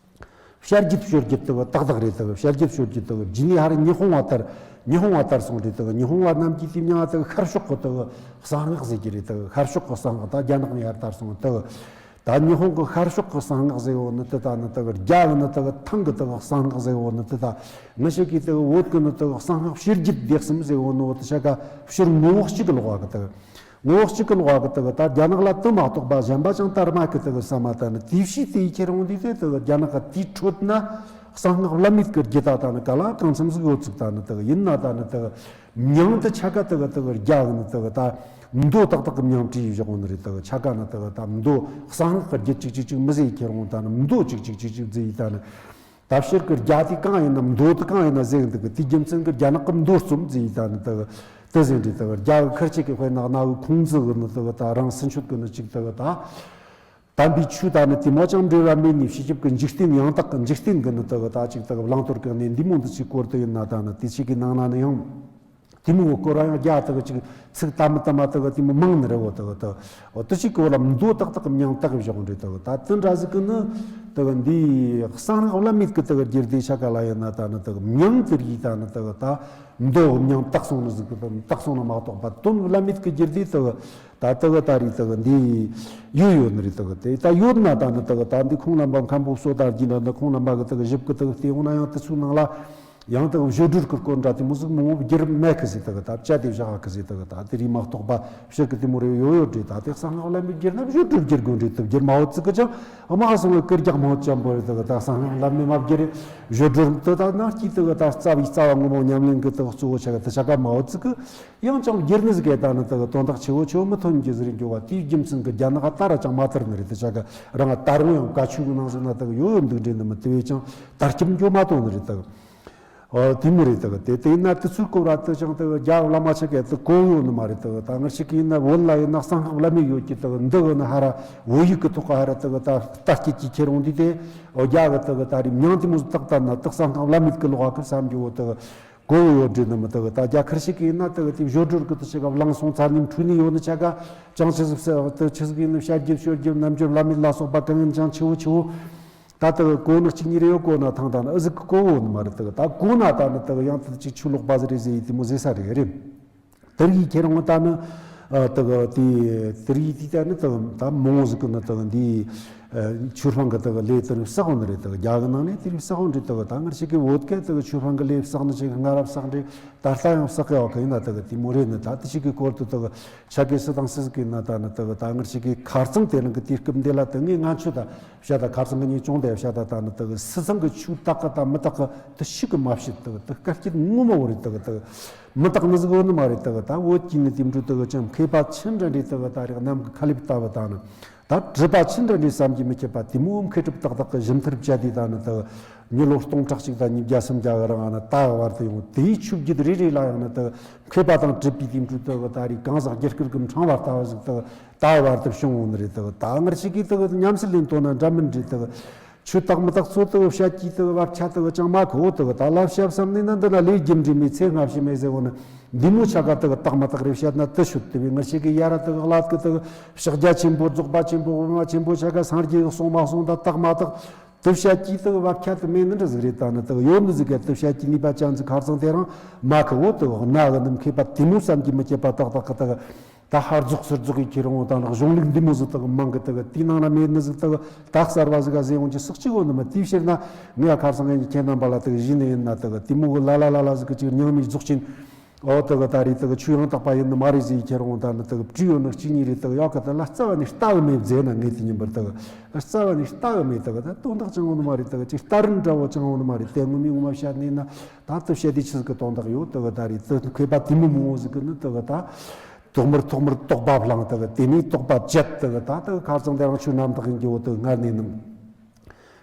བཤད་རྒྱུད་སྤྱོད་རྒྱུད་དེ་གི་ཏག་ཏག་རེད། དེ་གི་བཤད་རྒྱུད་སྤྱོད་རྒྱུད་དེ་གི་རྗེས་ནས་ཧ་རེ་ཉི་ཧོང་བ་ལྟར་ཉི་ཧོང་བ་ལྟར་སོང་རེད། དེ་གི་ཉི་ཧོང་བ་རྣམས་ཀྱིས་དེ་མྱིང་དེ་གི་ཤར་ཕྱོགས་གི་དེ་གི་གསང་སྔགས་ཟེར་གྱི་རེད། དེ་གི་ཤར་ཕྱོགས་གི་གསང་སྔགས་ད་རྒྱ་ནག་ནས་ཧར་ལྟར་སོང་དེ་གི་ད་ཉི་ཧོང་གི་ཤར་ཕྱོགས་གི་གསང་སྔགས་ཟེར་བོ་ནི་དེ་ད་ནི་དེ་གི་རྒྱ་གི་ནི་དེ་གི་ཐང་གི་དེ་གི་གསང་སྔགས་ཟེར་བོ་ནི་དེ་ད་ངེད་ཅག་གི་དེ་གི་བོད་གི་ནི་དེ་གི་གསང་སྔགས་སྤྱི་རྒྱུད་སྡེ་གསུམ་ཟེར་བོ་ནི་བོ་དེ་ཆ་ག་སྤྱིར་ངོ་བོ་གཅིག་གི་ལོག་པ་གི་དེ་གི་ངོ་བོ་གཅིག་གི་ལོག་པ་གི་དེ་གི་ད་རྒྱ་ནག་ལ་དེ་མ་གཏོགས་པ་གཞན་པ་ཅང་དར་མ་གི་དེ་གི་ས་མ་ད་ནི་དེ་བྱས་དེ་ཡི་ཁྱེར་འོང་དུས་དེ་དེ་གི་རྒྱ་ནག་གི་དེའི་ཁྲོད་ན་གསང་སྔགས་བླ་མེད་ཀྱི་རྒྱུད་ད་ད་ནི་ག་ལ་གང་འཚམ་ཟིག་ཡོད་ཚུགས། ད་ནི་དེ་གི་ཡིན་ན་ད་ནི་དེ་གི་མྱིང་དེ་ཆ་ག་དེ་གི་དེ་གི་རྒྱ་གི་ནི་དེ་གི་ད་མདོ་ཏག་ཏག་གི་མྱིང་བྲིས་བཞག་འོང་ནི་རེད། དེ་གི་ཆ་ག་ནི་དེ་གི་ད་མདོ་གསང་སྔགས་ཀྱི་རྒྱུད་ཅིག་ཅིག་ཅིག་མི་ཟེར་ཡི་ཁྱེར་འོང་ད་ནི་མདོ་ཅིག་ཅིག་ཅིག་ཅིག་ཟེར་ཡི་ད་ནི། ད་ཕྱིར་གི་རྒྱ་དེ་གང་ཡིན་ན་མདོ་དེ་གང་ཡིན་ན་ཟེར་གི་འདུག་གི། དེའི་རྒྱུ་མཚན་གི་རྒྱ་ནག་གི་མདོ་རྩོམ་ཟེར་ཡི་ད་ནི་དེ་གི་དེ་ཟེར་འདྲི་དེ་གི་རྒྱ་གི་ཁར་ཆེ་གི་དཔེར་ན་གནའ་བོའི་ཁུང་ཙི་གི་ནི་དེ་གི་ད་རང་སྲིད་ཆོད་གི་ནི་གཅིག་དེ་གི་ད་དམ་པའི་ཆོས་ད་ནི་དེ་མོ་ཅང་འབྲེལ་བ་མེད་ནི་ཕྱི་ཁྱབ་གི་འཇིག་རྟེན་ཡང་དག་གི་འཇིག་རྟེན་གི་ནི་དེ་གི་ད་ཅིག་དེ་གི་བླང་དོར་གི་གནས་འདི་མོ་འདི་ཅིག་སྐོར་དུ་ཡིན་ན་ད་ནི་དེ་ཆེ་གི་ནང་ན་ནི་ཡང་། དེ་མོ་གི་སྐོར་ར་ཡང་རྒྱ་དག་ཅིག་ཚིག་ལྟ་མི་ལྟ་མ་དག་དེ་མོ་མང་ནི་རེད་བོ། དག་དག་འོ་དུ་ཅིག་གི་བོ་ལ་མདོ་ཏག་ཏག་གི་མྱང་ཏག་བཞག་འདྲེ། དག་ད་དེ་འདྲ་ཟིག་གི་ནི་དག་འདི་གསང་སྔགས་བླ་མེད་གི་དག་རྒྱུ་སྡེ་ཆ་ག་ལ་ཡིན་ན་ད་ནི་དག་མྱང་དེ་རིགས་ད་ནི་དག་ད་མདོ་མྱང་ཏག་སོང་ནི་ཟིག་གི་ཏག་སོང་ན་མ་གཏོགས་པ་དོན་བླ་མེད་གི་རྒྱུ་སྡེ་དག་ད་དག་ད་རིགས་དག་འདི་ཡོད་ཡོད་ནི་རེད། དག་དེ་ད་ཡོད་ན་ད་ནི་དག་ད་འདི་ཁོང་རྣམ་པ་མཁན་པོ་བསོད་དར་རྒྱས་ན་འདི་ཁོང་རྣམ་པ་གི་དག་ཞིབ་གི་དག་བལྟས་འོང་ན་ཡང་དེ་ཚོའི་ནང་ལ། ཡང་དག་བཞོ་སྒྲོལ་གྱི་སྐོར་འདྲ་དེ་མོ་ཟིག་མང་བོ་བསྒྱུར་མེད་གི་ཟེར། དག་ད་བཅད་དེ་བཞག་གི་ཟེར། དག་ད་དེ་རིགས་མ་གཏོགས་པ་ཕྱིར་གི་དེ་མོ་རེ་ཡོད་ཡོད་རེད། ད་དེ་གསང་སྔགས་བླ་མེད་བསྒྱུར་ན་བཞོ་སྒྲོལ་བསྒྱུར་དགོས་རེད། དེ་བསྒྱུར་མ་འོ་ཙི་གི་ཅང་དམག་སོང་བའི་ཀིར་རྒྱག་མ་འོ་ཅམ་པོ་རེད། དག་ད་གསང་སྔགས་བླ་མེད་མ་བསྒྱུར་རེད། བཞོ་སྒྲོལ་དེ་ད་ནང་སྐྱིད་དག་ད་རྩ་བའི་རྩ་བ་ངོ་མ་ཉམས་ལེན་གི་དག་གཙོ་བོ་ཆ་ག་དེ་ཆ་ག་མ་འོ་ཙི་གི་ཡང་ཅང་བསྒྱུར་ནི་ཟིག་གི་ད་ནི་དག་དོན་དག་ཆེ་བོ་ཆེ་བོ་མི་ཐོན་གི་ཟེར་འགྱོ་བ། དེའི་རྒྱུ་མཚན་གི་རྒྱ་ནག་ད་ར་ཅང་མ་དར་ནི་རེད། དེ་ཆ་ག་རང་ད་རུང་ཡང་བཀའ་ཆོས་གི་ནང་ཟིག་ན་དག་ཡོད་ཡོད་འདུག་འདྲེ་ནི་མི་དེ་བས་ཀྱང་དར་ཁྱབ་འགྱོ་མ་གཏོང་ནི་རེད། དག་ཨོ་དེ་མོ་རེད། དག་དེ་དེ་ཡིན་ན་དེ་ཚོའི་སྐོར་བ་དེ་ཅང་དག་རྒྱ་བླ་མ་ཆ་གས་དེ་གོ་ཡོད་ནི་མ་རེད། དག་ད་ང་ཞིག་གི་ཡིན་ན་བོད་ལ་ཡིན་ན་གསང་སྔགས་བླ་མེད་ཡོད་ཀྱི། དག་འདི་གི་ནི་ཧ་ར་བོད་ཡིག་གི་ཐོག་ག་ཧ་ར་དག་ད་ལྟ་སྐྱེད་ཀྱི་ཁྱེར་འོང་དུས་དེ་ཨོ་རྒྱ་གི་དག་ད་རེས་མྱང་དེ་མོ་ཟིག་བཏགས་ད་ན་དག་གསང་སྔགས་བླ་མེད་གི་ལོག་ག་གི་བསམ་རྒྱུ་བོ་དག་གོ་ཡོད་འདྲེ་ནི་མི་དག་ད་རྒྱ་ཁར་ཞིག་གི་ཡིན་ན་དག་དེ་བཞོ་སྒྲོལ་གི་དུ་ཞིག་ག་བླངས་སོང་ཚར་ནི་འཁྲུལ་ནི་ཡོད་ནི་ཆ་ག་ཅང་ཆི་ཟིག་ཟེར་དུ་ཆི་ཟིག་ཡིན་ནི་བཤད་རྒྱུ་ཤོད་རྒྱུ་རྣམ་འགྱུར་བླ་མེད་ལ་སོགས་པ་གང་ཡིན་ཅང་ཆེ་བོ་ཆེ་བོ། ད་དག་གོ་ནི་གཅིག་གཉིས་རེ་ཡོད་གོ་ན་ཐང་ད་ནི་ཨི་ཟིག་གི་གོ་བོ་ནི་མ་རེད། དག་ད་གོ་ན་ད་ནི་དག་ཡང་དུ་ཅིག་ཆུ་ལོག་པ་ཟི་རེད་ཟེ་ཡི་དེ་མོ་ཟེ་ས་རེད་རེད། དེ་རིགས་ཁྱེད་རང་ད་ནི་ཨ་དག་དེ་དེ་རིགས་དེ་ད་ནི་དག་ད་མང་བོ་ཟིག་གི་ནི་དག་འདི་ཨ་ཆོས་སྤང་གི་དག་ལས་དེ་རིགས་བསགས་ནི་རེད། དག་རྒྱ་གི་ནང་ནས་དེ་རིགས་བསགས་འདྲེ། དག་ད་ངར་ཞིག་གི་བོད་སྐད་དག་ཆོས་སྤང་གི་ལས་བསགས་ནི་ཞིག་སྔ་རབས་བསགས་འདྲེ། ད་ལྟ་ཡང་བསགས་གི་ཡོད་གི་ཡིན་ན་དག་དེ་མོ་རེད། ནི་ད་དེ་ཞིག་གི་སྐོར་དུ་དག་ཆ་གི་སི་དང་སི་ཟིག་གི་ན་ད་ནི་དག་ད་ངར་ཞིག་གི་ཁ་རྩང་དེ་རིང་གི་དུས་སྐབས་འདི་ལ་དག་ངས་ང་ཆོ་ད་བཤད་ད་ཁ་རྩང་གི་ཉིན་ཅུང་དེ་བཤད་ད་ད་ནི་དག་སི་ཚང་གི་ཆོས་དག་གི་ད་མི་དག་གི་དུ་ཞིག་གི་མ་བཤད། དག་དུ་སྐད་སྐྱིད་ངོ་མ་བོ་རེད། དག་དག་མི་དག་ནི་ཟིག་བོ་ནི་མ་རེད། དག་ད་བོད་ཀྱི་ནི་དེ་འདྲ་དག་ཅང་མཁས་པ་ཆི་འདྲ་འདྲ་དག་ད་རེག་ནམ་གི་ཁ་ལེབ་ལྟ་བུ་ད་ནི་ད་གྲུབ་པ་ཆི་འདྲ་འདྲ་བསམ་གྱིས་མི་ཁྱབ་པ་དེ་མོ་མཁས་གྲུབ་དག་དག་གི་གཞི་མཐར་བཅད་དེ་ད་ནི་དག་མི་ལོ་སྟོང་ཕྲག་གཅིག་དང་ཉིས་བརྒྱ་སུམ་བརྒྱ་གི་རིང་ང་ནི་ད་བར་དུ་ཡོང་། དེའི་ཆོས་བརྒྱུད་རེ་རེ་ལ་ཡང་ནི་དག་མཁས་པ་དང་གྲུབ་པའི་དེ་འདྲ་དག་ད་རེག་གང་ཟག་རྒྱུད་སྐུར་གི་འཕྲེང་བ་ལྟ་བུ་ཟིག་དག་ད་བར་དུ་བྱུང་ཡོད་ནི་རེད། དག་ད་ངར་ཞིག་གིས་དག་ཉམས་སུ་ལེན་དོ་ན་འདྲ་མིན་འདྲ་དག་ཆོས་དག་མི་དག་ཚོ་དག་བཤད་ཀྱི་དག་བབ་ཆ་དག་ཅང་མ་གོ། དག་ད་ལབ་བཤད་བསམ་ནས་ན་འདི་ན་ལས་རྒྱུ་འབྲས་མེད་ཚེ་སྔ་ཕྱི་མེད་ཟེར་བོ་ནི་འདི་མོ་ཆ་ག་དག་དག་མ་དག་རེ་བཤད་ན་དུ་ཤོད་དེ་བས་ངར་ཞིག་གི་ཡ་ར་དག་བླ་དག་དག་ཕྱག་རྒྱ་ཆེན་པོ་རྫོགས་པ་ཆེན་པོ་དབུ་མ་ཆེན་པོ་ཆ་ག་སངས་རྒྱས་གསུང་མ་གསུང་ད་དག་མ་དག་དུ་བཤད་ཀྱི་དག་བབ་ཆ་དུ་མེད་ནི་འདྲ་ཟིག་རེད། ད་ནི་དག་ཡོད་ནི་ཟིག་ག་དུ་བཤད་ཀྱི་ནུས་པ་ཅན་ཟིག་ཁ་རྩང་དེ་རང་མ་གི་འོ་དག་ན་གི་ནི་མཁས་པ་དེ་མོ་བསམ་གྱིས་མི་ཁྱབ་པ་དག་དག་གི་དག་ད་ཧར་རྫོགས་ཚུར་རྫོགས་ཀྱི་ཁྱེར་འོང་དང་གཞུང་ལུགས་འདི་མོ་ཟིག་དག་མང་གི་དག་དེའི་ནང་ན་མེད་ནི་ཟིག་དག་ད་གསར་བ་ཟིག་ག་ཟེར་འོང་གི་སག་ཅིག་འོ་ནི་མ། དེའི་ཕྱིར་ན་ངས་ཁ་སང་ངས་ཁྱེད་རྣམ་པ་ལ་དག་གཞི་ནས་ཡིན་ན་དག་དེ་མོ་གི་ལ་ལ་ལ་ལ་ཟིག་གི་ཅིག་རྙིང་མའི་རྫོགས་ཆེན་འོ་དག་ད་རེས་དག་ཆོས་ཡང་དག་པ་ཡིན་ནི་མ་རེད་ཟེར་ཁྱེར་འོང་ད་ནི་དག་བྲིས་ཡོད་ནི་གཅིག་གཉིས་རེད། དག་ཡག་གི་དག་ལ་རྩ་བ་ནས་ལྟ་གི་མེད་ཟེར་ན་ངས་དེ་ཉིན་པར་དག་རྩ་བ་ནས་ལྟ་གི་མེད། དག་ད་དོན་དག་ཅང་འོ་ནི་མ་རེད། དག་ཅིག་ལྟ་རིན་འདྲ་བོ་ཅང་འོ་ནི་མ་རེད། དེ་ངོ་མའི་ངོ་མ་བཤད་ནས་ན་ད་དུ་བཤད་དེ་ཆི་ཟིག་གི་དོན་དག་ཡོད། དག་ད་རེས་དུ་མཁས་པ་དེ་མོ་མང་བོ་ཟིག་གི་ནི་དག་ད། ཐོག་མར་ཐོག་མར་རྟོགས་པ་བླངས་དག་དེ་ནས་རྟོགས་པ་བཅད་དག་ད་དག་ཁ་རྩང་དེ་རང་ཆོས་རྣམ་དག་ཡིན་གྱི་འོ་དག་སྔར་ནས་ནམ་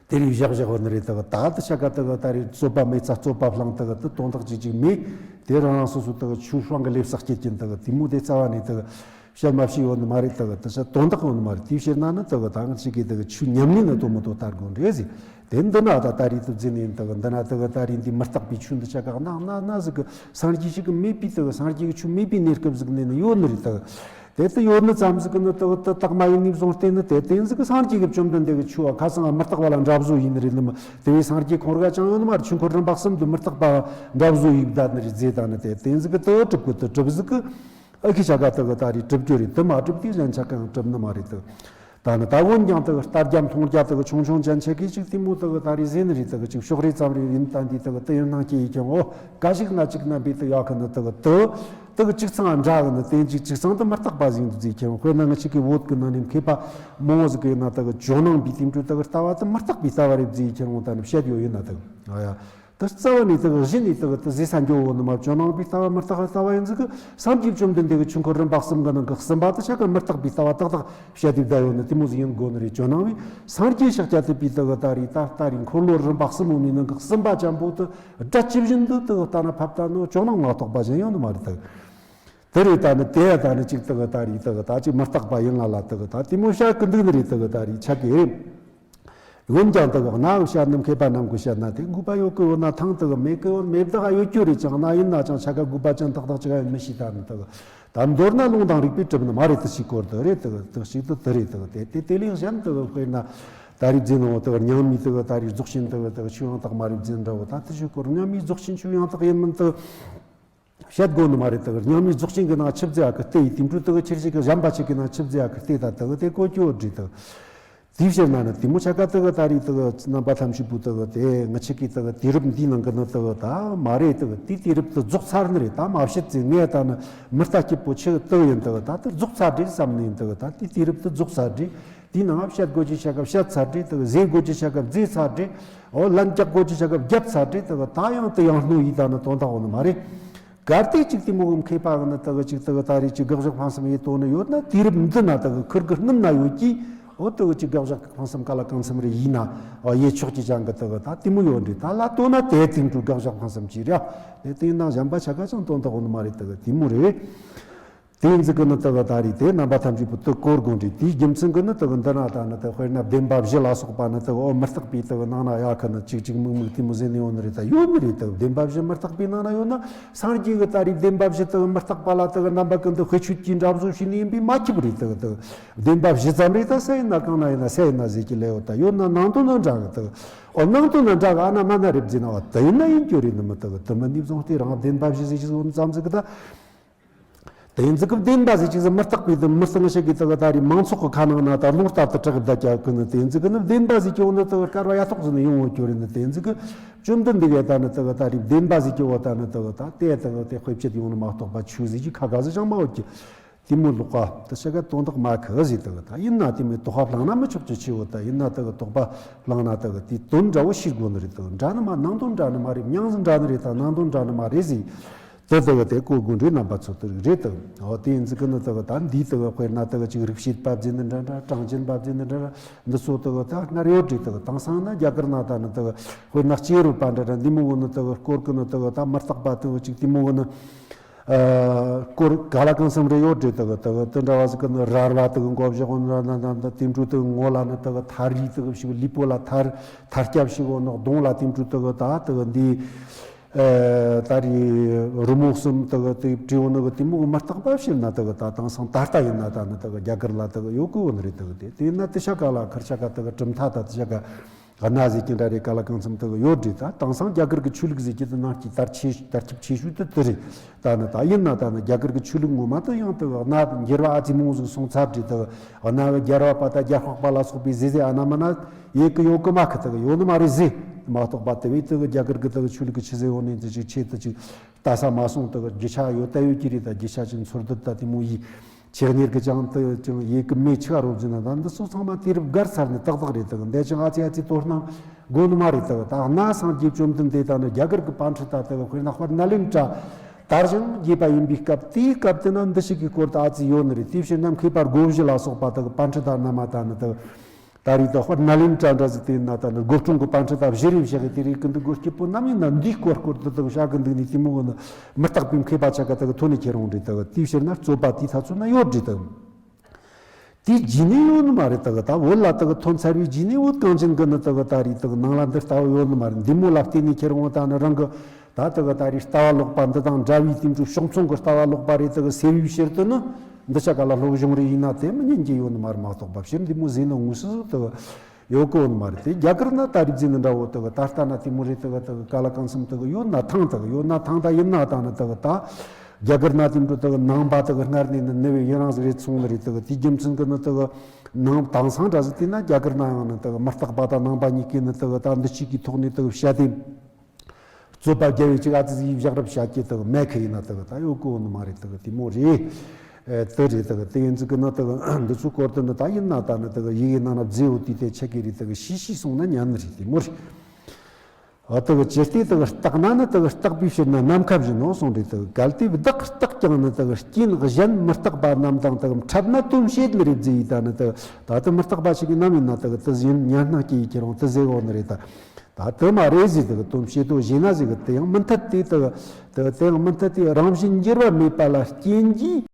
དེ་རིགས་བཞག་བཞག་བ་ནི་རེད། དག་ད་དུ་ཆ་ག་དག་ད་རེས་རྩོད་པ་མེད་ཚ་རྩོད་པ་བླངས་དག་དུ་དོན་དག་ཅིག་ཅིག་མེད། དེ་རང་རང་སོ་སོ་དག་ཆོས་སྤང་གི་ལེབ་སག་སྐྱེད་ཀྱིན་དག་དེ་མོ་དེ་རྩ་བ་ནས་དག་བཤད་མ་བཤད་འོ་ནི་མ་རེད། དག་དུ་ཆ་དོན་དག་འོ་ནི་མ་རེད། དེའི་ཕྱིར་ན་ནི་དག་ད་ང་ཅིག་གིས་དག་ཆོས་ཉམས་ལེན་ནི་དོ་མི་དོ་ལྟ་དགོས་རེད་ཟེར། དེ་འདི་ན་ད་ད་རེས་དུ་འཛིན་ནས་འདི་གི་འདི་ན་དུ་གི་ད་རེས་འདི་མི་རྟག་པའི་ཆོས་འདི་ཆ་ག་གནའ་གནའ་གནའ་ཟིག་གི་སངས་རྒྱས་ཞིག་གི་མེད་པའི་དུ་གི་སངས་རྒྱས་ཀྱི་ཆོས་མེད་པའི་གནས་སྐབས་ཟིག་ནས་ནི་ཡོད་ནི་རེད། དུ་དེ་དུ་ཡོད་ནི་ཙམ་ཟིག་གི་ནི་དུ་གི་དུ་རྟགས་མ་ཡིན་ནི་བཟུང་སྟེ་ནི་དེ་དེ་ཟིག་གི་སངས་རྒྱས་ཀྱི་བཅོམ་ལྡན་འདས་ཀྱི་ཆོས་ཁ་སང་མི་རྟག་པ་ལ་འདྲ་བཟོ་ཡིན་ནི་རེད་ནི་མ། དེ་བས་སངས་རྒྱས་ཁོང་ར་ཅང་ཡོད་ནི་མ་རེད། ཆོས་འཁོར་རིམ་པ་གསུམ་དུ་མི་རྟག་པ་འདྲ་བཟོ་ཡིན་ད་ནི་རེད་ཟེར། ད་ནི་དེ་དེ་ཟིག་གི་དུ་གྲུབ་གི་དུ་གྲུབ་ཟིག་གི་ཨ་ཁི་ཆ་ག་དག་ད་རེས་གྲུབ་རྒྱུ་རེད། དུ་མ་གྲུབ་དུས་གཞན་ཆ་གང་གྲུབ་ནི་མ་རེད། དུ་ད་ནི་ད་འོན་ཀྱང་དག་ལྟ་རྒྱ་མཐོང་རྒྱ་དག་ཆུང་ཆུང་ཅན་ཆེ་གི་ཅིག་དེ་མོ་དག་ད་རེས་ཟེར་ནི་རེད། དག་ཅིག་ཕྱོགས་རེ་ཙམ་རེ་ཡིན་ད་འདི་དག་དུ་ཡིན་སྣང་སྐྱེ་ཡི་ཀྱང་འོ་ག་ཞིག་ན་ཅིག་ན་བི་དུ་ཡག་གི་ནི་དག་དུ་དག་ཅིག་ཚང་འདྲ་གི་ནི་དེ་ཅིག་ཅིག་ཚང་དུ་མི་རྟག་པ་ཟིན་དུ་ཟིག་ཀྱང་། དཔེར་ན་ང་ཅིག་གི་བོད་གི་ནང་ནས་མཁས་པ་མང་བོ་ཟིག་གི་ཡིན་ན་དག་ཇོ་ནང་བི་དེ་འཕྲོ་དག་ལྟ་བ་དུ་མི་རྟག་པའི་ལྟ་བ་རེད་ཟིག་ཀྱང་འོ་ད་ནི་བཤད་ཡོད་ཡིན་ན་དག་ཨ་ཡ། དུ་རྩ་བ་ནས་དུ་གཞི་ནས་དུ་དུ་ཟེ་ས་འགྱོ་བོ་ནི་མ་བྱོན་ནང་པའི་ལྟ་བ་མི་རྟག་པའི་ལྟ་བ་ཡིན་ཟིག་གི་སངས་རྒྱས་བཅོམ་ལྡན་འདས་ཀྱི་ཆོས་འཁོར་རིམ་པ་གསུམ་གི་ནང་གི་གསུམ་པ་དུ་ཆ་ག་མི་རྟག་པའི་ལྟ་བ་ཏག་ཏག་བཤད་དུས་བསྡད་ཡོད་ནི་དེ་མོ་ཟིག་ཡིན་དགོས་ནི་རེད། བྱོན་ནང་བས་སངས་རྒྱས་ཤཱཀྱ་ཐུབ་པའི་དུ་གི་ད་རེས་ད་ལྟ་རེས་འཁོར་ལོ་རིམ་པ་གསུམ་འོ་ནི་ནང་གི་གསུམ་པ་ཅན་པོ་དུ་སྒྲ་ཇི་བཞིན་དུ་དུ་ལྟ་ན་ཕབ་ལྟ་ནོ་བྱོན་ནང་མ་གཏོགས་པ་གཞན་ཡོད་ནི་མ་རེད། དུ་དེ་རེད། ད་ནི་དེ་ཡ་ད་ནི་ཅིག་དུ་གི་ད་རེས་དུ་གི་ད་ཅིག་མི་རྟག་པ་ཡིན་ལ་ལ་དུ་གི་ད་དེ་མོ་བཤད་གི་འདུག་ནི་རེད། དུ་གི་ད་རེས་ཆ་གི་རེད། འོན་ཀྱང་དེ་གི་གནའ་བོའི་བཤད་ན་མཁས་པ་རྣམས་ཀྱི་བཤད་ན་དེ་དགོས་པ་ཡོད་གི་ཡོད་ན་ཐང་། དེ་གི་མེད་གི་ཡོད་མེད་བདག་ཡོད་རྒྱུ་རེད་ཀྱང་ན། ཡིན་ན་ཅང་ཆ་ག་དགོས་པ་ཅན་ཏག་ཏག་ཅིག་ཡང་མི་ཤེས། ད་ནི་དེ་གི་ད་མདོར་ན་ལུང་དང་རིགས་པས་གྲུབ་ནི་མ་རེད། དེ་ཞིག་སྐོར་དེ་རེད། དེ་གི་དེ་ཞིག་དེ་དེ་རེད། དེ་གི་དེ་དེ་དེ་ལས་གཞན་དེ་གི་དཔེར་ན་ད་རིག་འཛིན་ནོ་དེ་གི་རྙིང་མའི་དེ་གི་ད་རིག་རྫོགས་ཆེན་དེ་གི་དེ་གི་ཆོས་ཡང་དག་མ་རིག་འཛིན་འདྲ་བོ། ད་དེ་ཞིག་སྐོར་རྙིང་མའི་རྫོགས་ཆེན་ཆོས་ཡང་དག་ཡིན་མིན་དེ་གི་བཤད་དགོས་ནི་མ་རེད། དེ་གི་རྙིང་མའི་རྫོགས་ཆེན་གི་ནང་ཆིབས་རྩེ་ཡ་གི་ལྟེ་ཡི་དེ་འཕྲོ་དེ་གི་ཁྱེར་ཞིག་གི་གཞན་པ་ཞིག་གི་ནང་ཆིབས་རྩེ་ཡ་གི་ལྟེ་ད་དེ་གི་དེ་གོ་ཅོ་འདྲི་དེ་གི་དེའི་ཕྱིར་ན་ནི་དེ་མོ་ཆ་ག་དེ་གི་ད་རེས་དེ་གི་རྣམ་པ་ཐམས་ཅད་པོ་དེ་གི་དེ་ང་ཆ་གི་དེ་གི་དུས་རབས་འདིའི་ནང་གི་ནི་དེ་གི་ད་མ་རེད། དེ་གི་དེའི་དུས་རབས་དེ་རྫོགས་ཚར་ནི་རེད། ད་མ་བཤད་ཚེ་ངས་ད་ནི་མི་ལྟ་སྐྱིད་པོ་ཆེ་དེ་གི་ཡིན། དེ་གི་ད་དེ་རྫོགས་ཚར་རེད་བསམ་ནི་ཡིན། དེ་གི་ད་དེའི་དུས་རབས་དེ་རྫོགས་ཚར་རེད། དེའི་ནང་བཤད་དགོས་ཀྱི་ཆ་ག་བཤད་ཚར་རེད། དེ་གི་ཟེར་དགོས་ཀྱི་ཆ་ག་ཟེར་ཚར་རེད། འོ་ལན་རྒྱག་དགོས་ཀྱི་ཆ་ག་རྒྱབ་ཚར་རེད། དེ་གི་ད་ཡང་དེ་ཡང་སྣོ་ཡི་ད་ནི་དོན་དག་འོང་ནི་མ་རེད། གལ་ཏེ་ཅིག་དེ་མོ་གི་མཁས་པ་གི་ནི་དེ་གི་ཅིག་དེ་གི་ད་རེས་ཅིག་དགག་བཞག་ཕངས་སེམས་ཡེ་དོ་ནི་ཡོད་ན་དུས་རབས་འདི་ན་དེ་གི་ཁུར་གི་སྔུན་ན་ཡོད་ཀྱི། འོ་དེ་གི་ཅིག་དགག་བཞག་ཕངས་སེམས་ག་ལ་གང་སེམས་རེ་ཡིན་ན་འོ་ཡེ་ཆོག་ཀྱི་ཅང་གི་དེ་གི་ད་དེ་མོ་ཡོད་འདྲི། ད་ལ་དོ་ན་དེ་དེང་དུ་དགག་བཞག་ཕངས་སེམས་ཀྱི་རེད། དེ་དེ་ན་གཞན་པ་ཆ་ག་ཅང་དོན་དག་འོང་ནི་མ་རེད། དེ་གི་དེ་མོ་རེད། དེ་ཡིན་ཙི་གི་ནི་དེ་གི་ད་རེས་དེ་རྣམ་པ་ཐམས་ཅད་པོ་དེ་གོ་དགོས་འདྲི། དེའི་རྒྱུ་མཚན་གི་ནི་དེ་གི་འདི་ན་ད་ནི་དེ་དཔེར་ན་བདེན་པ་བཞི་ལ་སོགས་པ་ནི་དེ་གི་འོ་མི་རྟག་པའི་དེ་གི་ནང་ན་ཡ་གི་ནི་ཅིག་ཅིག་མིག་མིག་དེ་མོ་ཟེར་ནི་ཡོད་ནི་རེད། ད་ཡོད་ནི་རེད། དེ་གི་བདེན་པ་བཞི་མི་རྟག་པའི་ནང་ན་ཡོད་ན་སངས་རྒྱས་གི་ད་རེས་བདེན་པ་བཞི་དེ་གི་མི་རྟག་པ་ལ་དེ་གི་རྣམ་པ་ཀུན་ཏུ་དཔེ་ཆོས་ཀྱི་འདྲ་བཟོ་བྱས་ནི་ཡིན་པས་མ་ཁྱབ་རེད། དེ་གི་དེ་གི་བདེན་པ་བཞི་ཙམ་རེད། ད་ས་ཡིན་ན་གང་ན་ཡིན་ན་ས་ཡིན་ན་ཟེར་གྱི་ལེའོ། ད་ཡོད་ན་ནང་དོན་ནི་འདྲ་གི་དེ་གི་འོ་ནང་དོན་ནི་འདྲ་གི་ཨ་ན་མ་ན་རེད་ཟེར་ན་འོ་དེ་ཡིན་ན་ཡིན་རྒྱུ་རེད་ནི་མི། དེ་གི་དེ་མིན་ནི་བཟུང་སྟེ་རང་བདེན་པ་བཞི་ཟེར་གྱི་བཟོ་ཙམ་ཟིག་གི་ད། དེ་ཡིན་ཙི་གི་བདེན་པ་ཟེར་གྱི་ཟིག་མི་རྟག་པའི་དེ་མི་སྲིད་ཞིག་གི་དེ་གི་ད་རེས་མང་ཚོགས་ཀྱི་ཁ་ནང་ན་ད་ལུང་ལྟར་དུ་གྲགས་བསྡད་ཀྱི་ཀུན་ནི། དེ་ཡིན་ཙི་གི་ནི་བདེན་པ་ཟེར་གྱི་འོ་ནི་དེ་གི་སྐལ་བ་ཡ་ཐོག་ཟིན་ནི་ཡོང་འོ་གྱུར་རེད་ནི། དེ་ཡིན་ཙི་གི་བཅོམ་ལྡན་འདས་གི་ད་ནི་དེ་གི་ད་རེས་བདེན་པ་ཟེར་གྱི་འོ་ད་ནི་དེ་གི་ད་དེ་དེ་གི་དེ་དཔེ་བྱེད་ཡོང་ནི་མ་གཏོགས་པ་ཆོས་ཟེར་གྱི་ཁ་ག་ཟིག་ཅང་མ་འོ་གྱི། དེ་མོ་ལོག་པ་དེ་ཤ་ག་དོན་དག་མ་ཁི་ཟིག་དེ་གི་ད་ཡིན་ན་དེ་མོ་དོགས་པ་བླངས་ན་མི་ཆོག་ཅི་ཆེ་བོ། ད་ཡིན་ན་དེ་གི་དོགས་པ་བླངས་ན་དེ་གི་དེ་དོན་འདྲ་བོ་ཤེས་དགོས་ནི་རེད། དེ་གི་འདྲ་ནི་མ་ནང་དོན་འདྲ་ནི་མ་རེད། མྱང་ཟིག་འདྲ་ནི་རེད། ད་ནང་དོན་འདྲ་ནི་མ་རེད་ཟིག་དེ་དེ་གི་དེ་གོ་དགོས་འདྲའི་རྣམ་པ་ཚོ་དེ་རིགས་རེད། དེ་གི་འོ་དེ་ཡིན་ཙི་གི་ནི་དེ་གི་ད་འདི་དེ་གི་དཔེར་ན་དེ་གི་ཅིག་རིག་བྱེད་པ་བརྫིས་ནི་འདྲ་འདྲ། གྲངས་ཅན་པ་བརྫིས་ནི་འདྲ་འདྲ། འདི་ཚོ་དེ་གི་ད་སྔར་ཡོད་རེད། དེ་གི་དེང་སང་ན་རྒྱ་གར་ན་ད་ནི་དེ་གི་དཔེར་ན་སྐྱེས་རབས་པ་འདྲ་འདྲ་འདི་མོ་བོ་ནི་དེ་གི་སྐོར་གི་ནི་དེ་གི་ད་མི་རྟག་པ་དེ་གི་ཅིག་དེ་མོ་བོ་ནི། ཨ། སྐོར་ག་ལ་གང་འཚམ་རེ་ཡོད་རེད། དེ་གི་དེ་གི་དེ་འདྲ་བ་ཟིག་གི་ནི་རལ་བ་དེ་གི་མགོ་བཞག་འོ་ན་ན་ན་ད་དེ་འཕྲོ་དེ་གི་ངོ་ལ་ནི་དེ་གི་ཐར་རི་དེ་གི་ཞིག་ལུས་པོ་ལ་ཐར་ཐར་སྐྱབས་ཤིག་འོ་ནི་གདོང་ལ་དེ་འཕྲོ་དེ་གི་ད་དེ་གི་འདི། ཨ། ད་རེས་རི་མོ་གསུམ་དེ་གི་དེ་བྲིས་འོ་ནི་གི་དེ་མོ་གི་མི་རྟག་པ་ཕྱིར་ན་དེ་གི་ད་དེང་སང་ད་ལྟ་ཡིན་ན་ད་ནི་དེ་གི་རྒྱ་གར་ལ་དེ་གི་ཡོད་གི་འོ་ནི་རེད། དེ་གི་དེ་དེ་ཡིན་ན་དེ་ཤ་ག་ལ་ཁར་ཤ་ག་དེ་གི་གྲུབ་མཐའ་ད་དེ་ཤ་ག་གནའ་ཟིག་གི་འདྲ་རེ་ག་ལ་གང་འཚམ་དེ་གི་ཡོད་རེད། ད་དེང་སང་རྒྱ་གར་གི་ཆོས་ལུགས་ཟེར་གྱི་དེ་ནང་གི་དར་ཆེ་དར་ཁྱབ་ཆེ་ཤོས་དེ་དེ་རེད། ད་ནི་ད་ཡིན་ན་ད་ནི་རྒྱ་གར་གི་ཆོས་ལུགས་ངོ་མ་དེ་ཡང་དེ་གི་གནའ་འགྱུར་བ་ཨ་ཙི་མང་ཟིག་སོང་ཚར་རེད། དེ་གི་གནའ་བོའི་རྒྱལ་བ་པ་དང་རྒྱལ་འཕགས་པ་ལ་སོགས་པའི་ཟེ་ཟེ་ཨ་ན་མ་ན་ཡེ་གི་ཡོད་གི་མ་ཁི་དེ་གི་ཡོད་ནི་མ་རེད་ཟེ། མ་གཏོགས་པ་དེ་བས་དེ་གི་རྒྱ་གར་གི་དེ་གི་ཆོས་ལུགས་གི་ཆི་ཟེ་འོ་ནས་དེ་ཅིག་ཆེ་དེ་ཅིག་ལྟ་ས་མ་སོང་། དེ་གི་རྒྱུ་ཆ་ཡོད་ད་ཡོད་ཀྱི་རེད། ད་རྒྱུ་ཆ་ཅིག་འཚོལ་སྡུད་ད་དེ་མོ་ཡིས། ཆེད་གཉེར་གྱི་ཅང་དུ་ཅང་ཡེ་གི་མེད་ཆི་ག་རོ་བརྫིས་ན་ད་འདི་ཚོ་ཚང་མ་དུས་རབས་འགར་ཚར་ནས་ཏག་ཏག་རེད། དག་འདས་ཀྱང་ཨ་ཙི་ཨ་ཙི་དོ་སྣང་དགོས་ནི་མ་རེད། དག་ད་གནའ་སངས་རྒྱས་བཅོམ་ལྡན་འདས་ད་ནི་རྒྱ་གར་གི་པཎ་ཁྲིད་ད་དག་དཔེར་ན་དཔལ་ནཱ་ལེནྡྲ་དར་ཞིང་རྒྱས་པ་ཡིན་པའི་སྐབས། དེའི་སྐབས་དེ་ན་འདི་ཞིག་གི་སྐོར་དུ་ཨ་ཙི་ཡོད་ནི་རེད། དེའི་ཕྱིར་ན་མཁས་པ་སྒོ་བཞི་ལ་སོགས་པ་དག་པཎ་ཁྲིད་ད་རྣམས་ད་ནི་དག་ད་རེས་ད་དཔལ་ནཱ་ལེནྡྲ་འདྲ་ཟིག་དེ་ན་ད་ནི་སྒོ་སྲུང་གི་པཎ་ཁྲིད་ད་བཞི་རེ་བཞག་གི་དེ་རེད་གི་འདུག་སྐོར་སྐྱིད་པོ་རྣམ་གཉིས་ན་འདིའི་སྐོར་སྐོར་དུ་དག་བྱ་གི་འདུག་ནི་དེ་མོ་གི་ནི་མི་རྟག་པའི་མཁས་པ་ཆ་ག་དག་ཐོན་ནས་ཁྱེར་འོང་རེད། དག་དེའི་ཕྱིར་ན་རྩོད་པ་དེའི་ཐ་ཚོད་ན་ཡོད་རེད། དག་དེའི་རྗེས་ནས་ཡོད་ནི་མ་རེད། དག་ད་བོད་ལ་དག་ཐོན་ཚར་བའི་རྗེས་ནས་བོད་གངས་ཅན་གི་ནི་དག་ད་རེས་དག་ནང་ལ་འདི་ལྟ་བུ་ཡོད་ནི་མ་རེད། འདི་མོ་ལ་བརྟེན་ནས་ཁྱེར་འོང་ད་ནི་རང་གི་ད་དག་ད་རེས་ལྟ་བ་ལོག་པ་འདི་དང་འདྲ་བའི་དེ་འདྲ་ཕྱོགས་མཚུངས་ཀྱི་ལྟ་བ་ལོག་པ་རེད་དག་ཟེར་བའི་ཕྱིར་དུ་ནི། འདི་ཆ་ག་ལ་སློབ་སྦྱོང་རེ་ཡིན་ན་དེ་མི་ཉན་གྱི་ཡོད་ནི་མ་རེད། མ་གཏོགས་པ་ཕྱིར་འདི་མོ་ཟེར་ནི་དངོས་སུ་དུ་ཡོད་གོ་ནི་མ་རེད། དེ་རྒྱ་གར་ན་ད་རིག་འཛིན་ནི་འདྲ་བོ་དུ་གི་ད་ལྟ་ན་དེ་མོ་རེད། དུ་གི་དུ་གི་ག་ལ་གང་འཚམ་དུ་གི་ཡོད་ན་ཐང་དུ་གི་ཡོད་ན་ཐང་ད་ཡིན་ན་ད་ནི་དུ་གི་ད་རྒྱ་གར་ན་དེ་འདྲ་དུ་གི་ནང་པ་དུ་གི་སྔར་ནས་ནི་ནི་བའི་ཡུན་རིང་ཟིག་རེད་སོང་ནི་རེད། དུ་གི་དེའི་རྒྱུ་མཚན་གི་ནི་དུ་གི་ནང་དེང་སང་འདྲ་ཟིག་དེ་ན་རྒྱ་གར་ན་ཡང་ནི་དུ་གི་མི་རྟག་པ་དང་ནང་པ་གཉིས་ཀའི་ནི་དུ་གི་ད་འདི་གཅིག་གི་ཐོག་ནས་དུ་གི་བཤད་དེ། རྩོད་པ་རྒྱབ་ཡོད་ཅིག་ཨ་ཙི་ཡིས་བཞག་རབས་བྱ་སྐྱེ་དག་མེད་ཁི་ཡིན་ན་དག་ད་ཡོད་གི་ཡོད་ནི་མ་རེད། དག་དེ་མོ་རེད། ཨེ་དེ་རེད། དག་དེ་ཡིན་ཙི་གི་ན་དག་འདི་ཚོའི་སྐོར་དུ་ནི་ད་ཡིན་ན་ད་ནི་དག་ཡི་གེ་ནང་ན་མཛེས་བོ་དུས་དེ་ཆེ་གི་རེད། དག་ཤི་ཤི་སོང་ན་ཉན་ནི་རེད། དེ་མོ་རེད། ཨ་དག་ཇི་སྟེ་དག་རྟག་ན་ནི་དག་རྟག་པའི་ཕྱིར་ན་ནམ་མཁའ་བཞིན་ནོ་གསུངས་རེད། དག་གལ་ཏེ་བདག་རྟག་ཀྱང་ནི་དག་རྐྱེན་གཞན་མི་རྟག་པ་རྣམས་དང་དག་འཕྲད་ན་དོན་བྱེད་ནི་རེད་ཟེར་ཡི། ད་ནི་དག་ད་དུ་མི་རྟག་པ་ཞིག་གི་ནམ་ཡིན་ན་དག་དེ་ཟིན་ཉན་སྣང་སྐྱེ་ཡི་ཁྱེད་རང་དེ་ཟེར་འོ་ནི་རེད། ད། ད་དེ་མ་རེད་ཟེར། དེ་གི་དོན་བྱེད་དོ་ཞེ་ན་ཟེར་གི་དེ་ཡང་མི་འཐད་དེ། དེ་གི་དེ་ཡང་མི་འཐད་དེ་རང་བཞིན་འགྱུར་བ་མེད་པ་ལ་རྐྱེན་གྱིས་